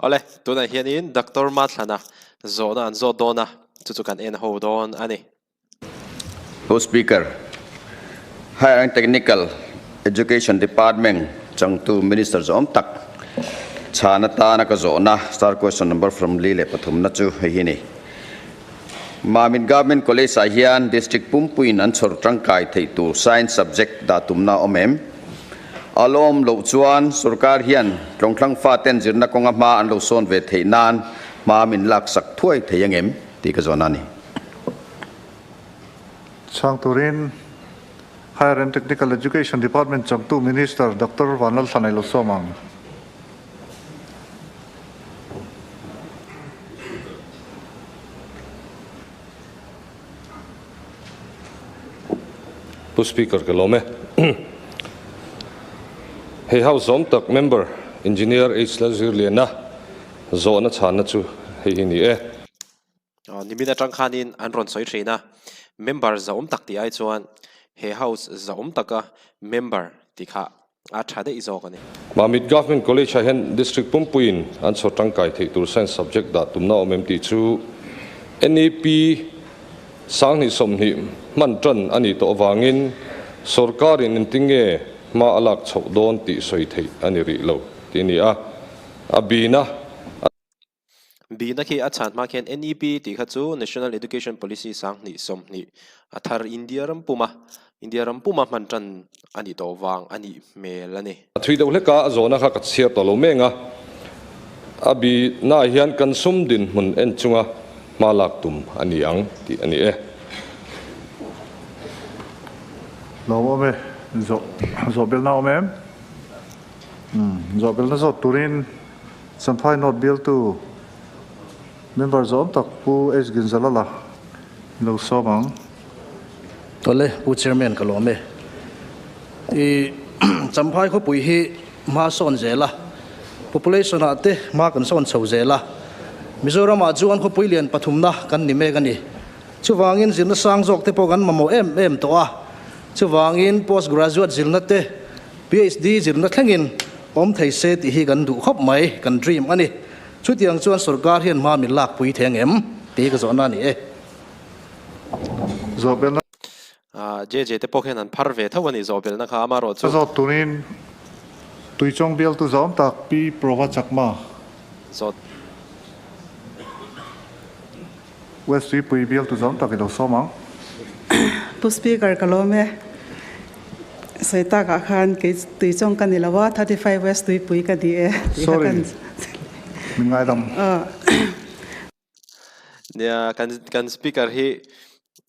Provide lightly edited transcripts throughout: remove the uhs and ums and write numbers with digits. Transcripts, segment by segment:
Awle, tunah hianin Doctor Mathlana zawhna an zawt dawn a, chu chu kan en ho dawn a ni. Pu Speaker, Higher and Technical Education Department changtu Minister zawm tak chhan atana ka zawhna star question number from li leh pathumna chu hei hi ni. Mamit Government College ah hian District pumpuiin an chhawr tangkai theih tur Science subject dah tumna a awm em? A lawm loh chuan sorkar hian tlawngthlang faten zirna kawnga hma an lo sawn ve theih nan hma min laksak thuai thei angem tih ka zawhna a ni. Chhang turin Higher and Technical Education Department changtu Minister Doctor Vanlalthlanai lo sawm ang. Pu Speaker ka lawm e. Hei House zawm tak Member Engineer H Lalzirliana zawhna chhanna chu hei hi ni e. Nimin atang khanin an rawn sawi thin a, member zahawm tak tih ai chuan he house zahawm taka member tih kha a tha daih zawk a ni. Mamit Government College ah hian District pumpuiin an chhawr tangkai theih tur Science subject dah tumna awm em tih chu NEP 2020 hman tan a nih tawh avangin sawrkarin engtinge hma a lak chhoh dawn tih sawi theih a ni rih lo tih a ni a, a bina a. Bihna khi a chhan hma khian NEP tih kha chu National Education Policy 2020 a thar India ram puma India ram puma hman tan a nih tawh vang a nih hmel a ni. A thui deuh hlek a, a zawhna kha ka chhiar tawh lo meng a, a bihnaah hian kan sum dinhmun en chunga hma lak tum a ni ang tih a ni e. Lawm awm e, zawh zawh belna awm em? Zawh belna zawt turin Champhai North bialtu member zawm tak Pu H Ginzalala in lo sawm ang. Awle Pu Chairman ka lawm e. I Champhai khawpui hi hma sawn zel a, population ah te hma kan sawn chho zel a, Mizoram ah chuan khawpui lian pathumna kan ni mek a ni. Chuvangin zirna sang zawk te pawh kan mamawh em em tawh a, chuvangin post graduate zirna te, PhD zirna thlengin awm thei se tih hi kan duh khawp mai, kan dream a ni. Chutiang chuan sorkar hian hma min lakpui thei ang em? tih hi ka zawhna a ni e. Zawhbelna. JJ te pawh khian an phar ve tho a ni zawhbelna kha amarawh chu. A zawt turin Tuichawng bialtu zawm tak Pi Prova Chakma. Zawt. West Tuipui bialtu zawm tak i lo sawm ang. Pu Speaker ka lawm e. Sawi takah khan kei Tuichawng ka ni lo a, 35 West Tuipui ka ni e tih kha kan. Sorry, min ngaidam. Nia, kan kan Speaker hi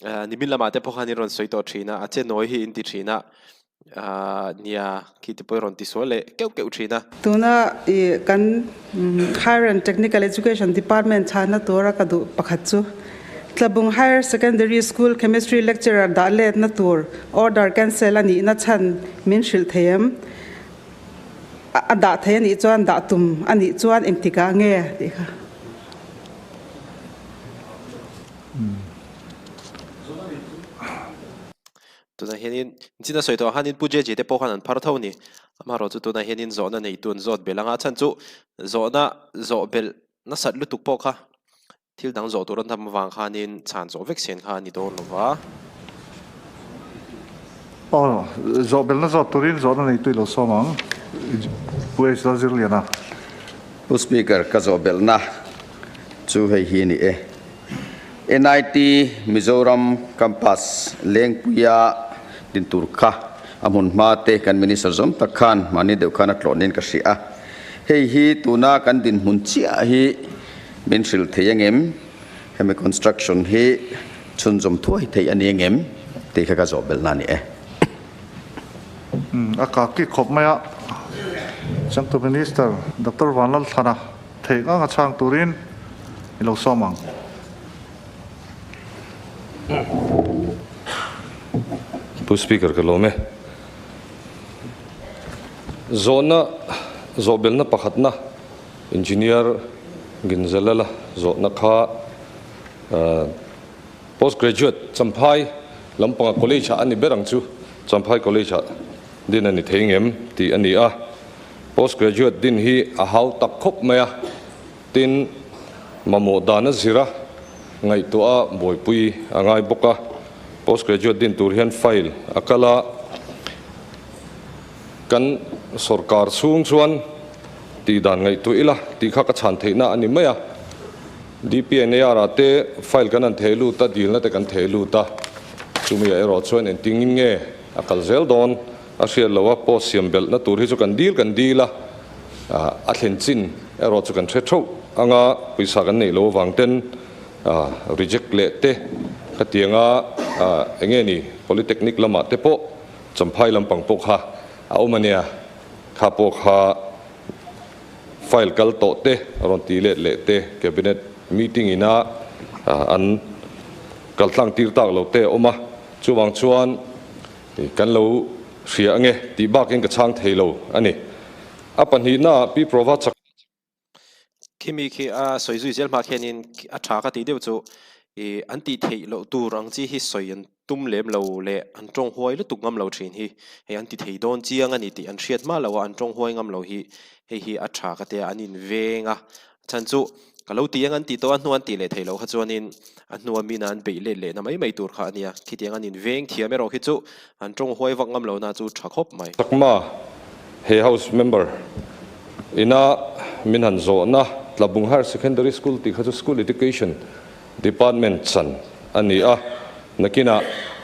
nimin lamah te pawh khan in rawn sawi tawh thin a, a che nawi hi in ti thin a. Nia, khi te pawh i rawn ti sual leh keuh keuh thin a. Tuna i kan Higher and Technical Education Department chhana tura ka duh pakhat chu Tlabung Higher Secondary School Chemistry Lecturer dah letna tur order cancel a nihna chhan min hrilh thei em? A dah thei a nih chuan dah tum a nih chuan engtikah nge tih kha. Tunah hianin chin a sawi tawh ang khanin Pu JJ te pawh khan an phar tho a ni. Amaherawhchu tunah hianin zawhna neitu an zawt belh ang a, chhan chu zawhna zawh belh nasat lutuk pawh kha thil dang zawh tur an tam avang khanin chhan zawh vek sen kha a ni dawn lo va. Aw, zawh belhna zawt turin zawhna neitu i lo sawm ang, Pu H Lalzirliana. Pu Speaker, ka zawh belhna chu hei hi a ni e. NIT Mizoram Campus Lengpuia din tur kha a hmun hma te kan Minister zawm tak khan mahni deuh khan a tlawhnin ka hria a. Hei hi tuna kan dinhmun chiah hi min hrilh thei angem? Hemi construction hi chhunzawm thuai thei a ni angem? Tih kha ka zawh belhna a ni e. A kaki khawp mai a, Changtu Minister Doctor Vanlalthlana Theih ngang a chhang turin i lo sawm ang. Pu Speaker ka lawm e. Zawhna zawhbelna pakhatna Engineer Ginzalala zawhna kha Post Graduate Champhai lampanga College ah a ni ber ang chu Champhai College ah din a ni thei ngem tih a ni a. Post Graduate din hi a hau tak khawp mai a. Tin, mamawh dan a zir a, ngaihtuah a buaipui a ngai bawk a. Post graduate din tur hian file a kal a, kan sorkar chhung chuan tih dan ngaihtuah ila tih kha ka chhan theihna a ni mai a. DPNAR ah te file kan han theh lut a, dilna te kan theh lut a, chumi ah erawh chuan engtingin nge a kal zel dawn a hriat loh a, post siam belhna tur hi chu kan dil kan dil a, a thlen chin erawh chu kan hre theuh anga pawisa kan neih loh avang ten reject leh te khatianga enge ni polytechnic lamah te pawh Champhai lampang pawh kha a awm a nia, kha pawh kha file kal tawh te rawn ti let leh te cabinet meeting ina an kal tlang tir tak lo te a awm a, chuvang chuan kan lo hria ange tih bakin ka chhang thei lo a ni. A pahnihna ah Pi Prova chak. Khimi khi a sawi zui zel hma khianin a tha ka tih deuh chu ih an tih theih loh tur ang chi hi sawi an tum lem lo leh an tawng huai lutuk ngam lo thin hi hei an ti thei dawn chiang a ni tih an hriat hma lo a an tawng huai ngam lo hi hei hi a tha ka tia an inveng a chhan chu ka lo ti ang an tih tawh a hnu an tih leh theih loh kha chuanin a hnua mina an beih let lehna mai mai tur kha a nia khitiang an inveng thiam erawh khi chu an tawng huai vak ngam lohna chu tha khawp mai. Chakma he house member ina min han zawhna Tlabung Higher Secondary School tih kha chu School Education Department chan a ni a, nakinah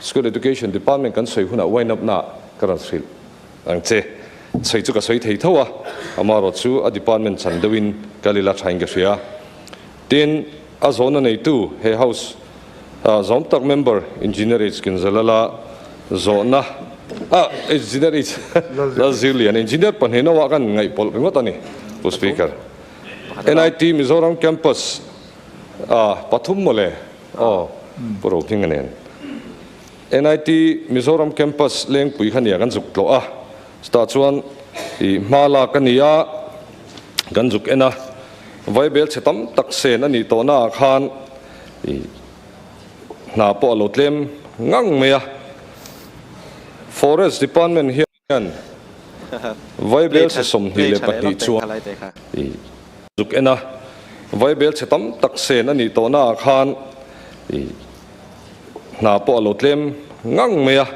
School Education Department kan sawi hunah wind up na ka rawn hrilh ang che. Sawi chu ka sawi thei tho a, amaherawh chu a department chan deuhin kal ila thain ka hria. Tin, a zawhna neitu he house zawm tak member Engineer H. Kinzalala zawhna ah Engineer H. Lalzirlian Engineer pahnih noah kan ngaihpawlh ringawt a ni Pu Speaker. NIT Mizoram Campus ah pathum mawle aw Pu Rohminga nen NIT Mizoram Campus Lengpui kha nia kan zuk tlawh a, chutah chuan ih hma lak a ni a, kan zuk en a, vaibel chhe tam tak sen a nih tawhna ah khan ih hna pawh a lo tlem ngang mai a, Forest Department hian vaibel chhe 22 chuan ih zuk en a, vaibel chhe tam tak sen a nih tawhna ah khan ih. Hna pawh a lo tlem ngang mai a,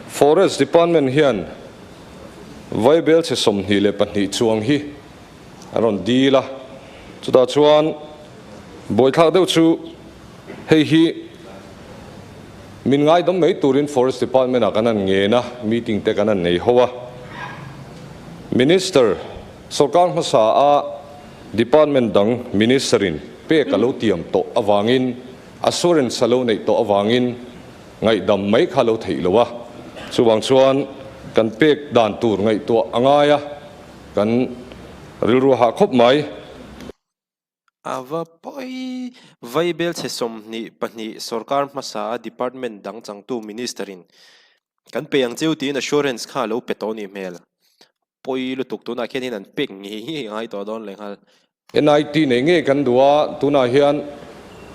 Forest Department hian vaibel chhe 22 chuang hi an rawn dil a, chutah chuan buaithlak deuh chu hei hi min ngaidam mai turin Forest Department ah kan han ngen a, meeting te kan han nei ho a, Minister sawrkar hmasa a Department dang Minister in pek a lo tiam tawh avangin assurance a lo neih tawh avangin ngaihdam mai kha lo theih lo a, chuvang chuan kan pek dan tur ngaihtuah a ngai a, kan rilru hah khawp mai. A va pawi Vaibel chhe 22 sorkar hmasa a department dang changtu Minister in kan pe ang cheu tiin assurance kha a lo pe tawh a nih hmel. Pawi lutuk tunah khianin an pek ngei ngei ngai tawh dawn leh nghal. NIT nei ngei kan duh a, tunah hian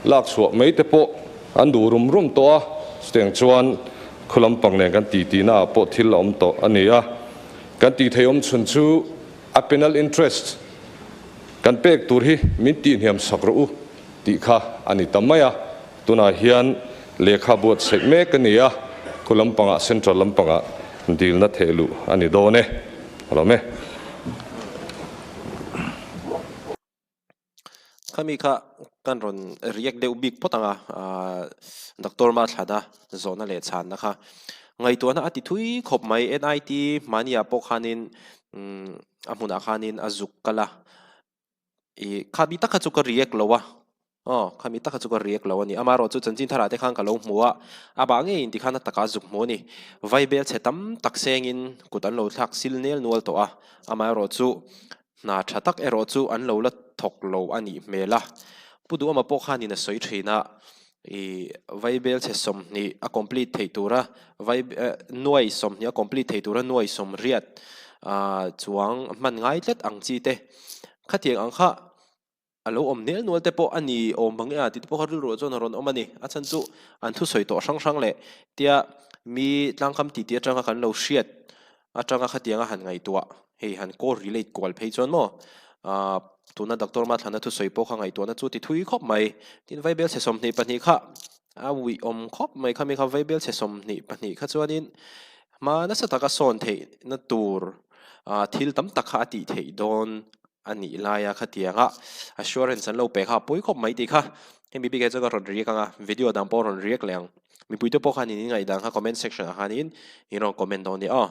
lak chhuah mai te pawh an duh rum rum tawh a, chutiang chuan khu lampang nen kan ti tihna ah pawh thil a awm tawh a ni a, kan tih theih awm chhun chu a penal interest kan pek tur hi min tihhniam sak rawh u tih kha a ni ta mai a, Tunah hian lehkha buatsaih mek a ni a, khu lampangah central lampangah dilna theh luh a ni dawn e. A lawm e. Khami kha kan rawn react deuh bik phawt ang a, Doctor Mathlana zawhna leh chhanna kha ngaihtuahna a ti thui khawp mai. NIT hmaniah pawh khanin a hmunah khanin a zuk kal a, I khami tak kha chu ka react lo a, aw khami tak kha chu ka react lo a ni. Amaherawh chu chanchin tharah te khan ka lo hmu a, a bah ngeiin tikhan a takah zuk hmu a ni. Vaibel chhe tam tak sengin kut an lo thlak sil nel nual tawh a, amaherawh chu hna tha tak erawh chu an lo la thawk lo a nih hmel a. Pu Duhama pawh khanin a sawi thin a, i vaibel chhe 20 a complete theih tura vai nuai 20 a complete theih tura nuai 80 chuang hman ngai tlat ang chi te. Khatiang ang kha a lo awm nel nual te pawh a ni awm bang e a tih te pawh kha rilruah chuan a rawn awm a ni. A chhan chu an thusawi tawh hrang hrang leh tia mi tlangkam titi atanga kan lo hriat atanga khatianga han ngaihtuah hei han correlate kual phei chuan maw. Ahh tuna Doctor Mathlana thusawi pawh kha ngaihtuahna chu ti thui khawp mai. Tin Vaibel chhe 22 kha a uih awm khawp mai kha mi kha Vaibel chhe 22 kha chuanin hma nasa taka sawn theihna tur ah thil tam tak kha a tih theih dawn a nih laia khatianga assurance an lo pe kha a pawi khawp mai tih kha hemi bik ah chuan ka rawn react ang a, video dang pawh a rawn react leh ang. Mipuite pawh khan in inngaihdan kha comment section ah khanin in rawn comment dawn nia aw.